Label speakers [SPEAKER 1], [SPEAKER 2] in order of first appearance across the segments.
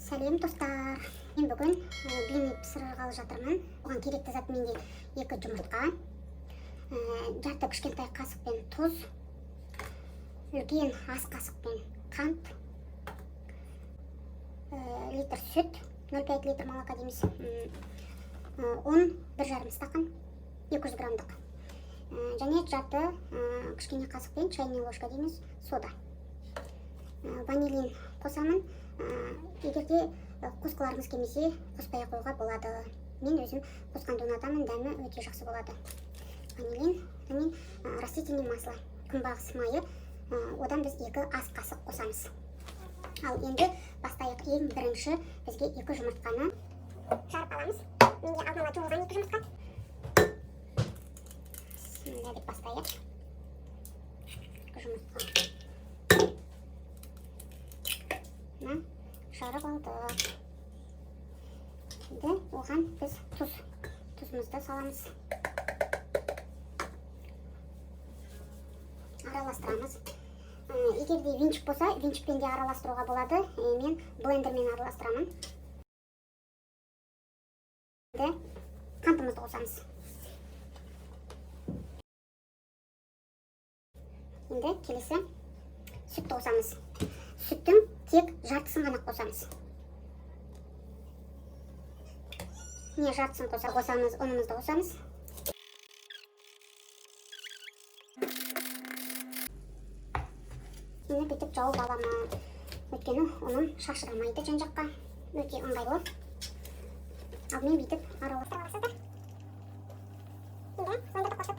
[SPEAKER 1] Сәлем, достар! Мен бүгін блины пісірғалы жатырмын. Оған керекті зат менде екі жұмыртқа, жарты кішкентай қасықпен тұз, үлкен ас қасықпен қант, литр сүт, 0,5 литр молока дейміз, ұн 1,5 стақан, 200 граммдық, және жарты кішкене қасықпен, чайная ложка дейміз, сода. Ванилин қосамын. Егер де қосқыларыңыз келмесе, қоспай ақ қоюға болады. Мен өзім қосқанды ұнатамын, дәмі өте жақсы болады. Ванилин және растительный масло, күнбағыс майы, одан біз 2 ас қасық қосамыз. Ал енді бастайық. Ең бірінші бізге екі жұмыртқаны жарып аламыз. Менде алдын ала жуылған екі жұмыртқа. Бісміллә деп бастайық. Екі жұмыртқа мына жарып алдық. Енді оған біз тұзымызды саламыз, араластырамыз. Егер де венчик болса, венчикпен де араластыруға болады. Мен блендермен араластырамын. Енді қантымызды қосамыз. Енді келесі сүтті қосамыз. Сүттің тек жартысын ғана қосамыз. Міне, жартысын қосамыз, ұнымызды қосамыз. Енді бүйтіп жауып аламын, өйткені ұным шашырамайды жан жаққа, өте ыңғайлы. Алдымен бүйтіп араластырып аласыздар. Енді блендерді қосып,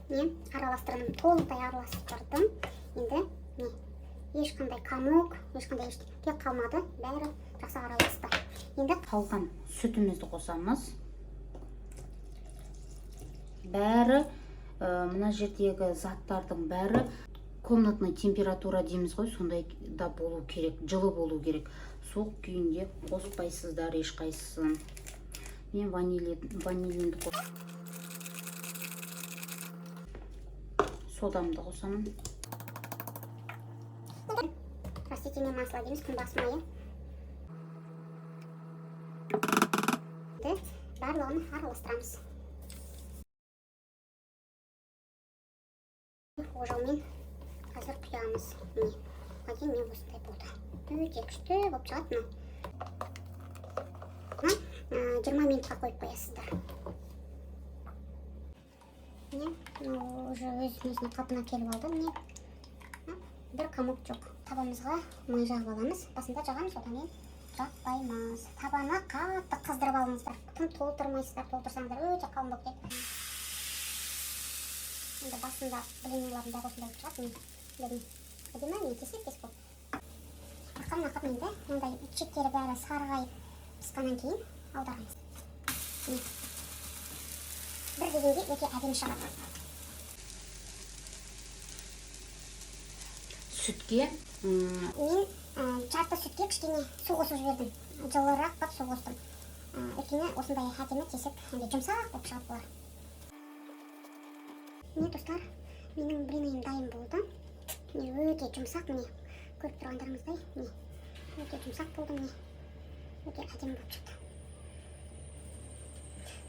[SPEAKER 1] міне, араластырдым, толықтай араластырдым. Енді міне, ешқандай комок, ешқандай ештеңе қалмады, бәрі жақсы араласты. Енді
[SPEAKER 2] қалған сүтімізді қосамыз. Бәрі, мына жердегі заттардың бәрі комнатный температура дейміз ғой, сондай да болу керек, жылы болу керек. Суық күйінде қоспайсыздар ешқайсысын. Мен ванилинді содамды қосамын.
[SPEAKER 1] Растительное масло дейміз, күнбағыс майы. Енді барлығын араластырамыз. Ожаумен қазір құямыз. Міне, оған дейін міне осындай болды, өте күшті болып шығады мынау. Мына 20 минутқа қойып қоясыздар. Міне, мынау уже өз несіне, қалпына келіп алды. Міне, бір комок жоқ. Табамызға май жағып аламыз. Басында жағамыз, одан кейін жақпаймыз. Табаны қатты қыздырып алыңыздар, тым толтырмайсыздар, толтырсаңыздар, өте қалың болып кетеді. Енді басында блинылардың бәрі осындай болып шығады. Міне, міне, әдемі, міне, кесек кесек болып, ақырын ақырын. Енді мындай шеттері бәрі сарғайып пысқаннан кейін аударамыз. Міне, бір дегенде өте әдемі шығады.
[SPEAKER 2] Сүтке
[SPEAKER 1] Мен жарты сүтке кішкене су қосып жібердім, жылырақ қылып су қостым. Өйткені осындай әдемі тесік, андай жұмсақ болып шығады бұлар. Міне, достар, менің блиныйым дайын болды. Міне, өте жұмсақ, міне, көріп тұрғандарыңыздай, міне, өте жұмсақ болды, міне, өте әдемі болып шықты.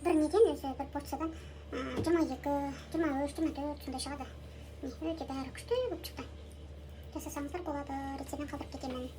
[SPEAKER 1] Бір неден өзі, бір порциядан 22, 23, 24 сондай шығады. Міне, өте бәрі күшті болып шықты. Жасасаңыздар болады, рецептін қалдырып кетемін.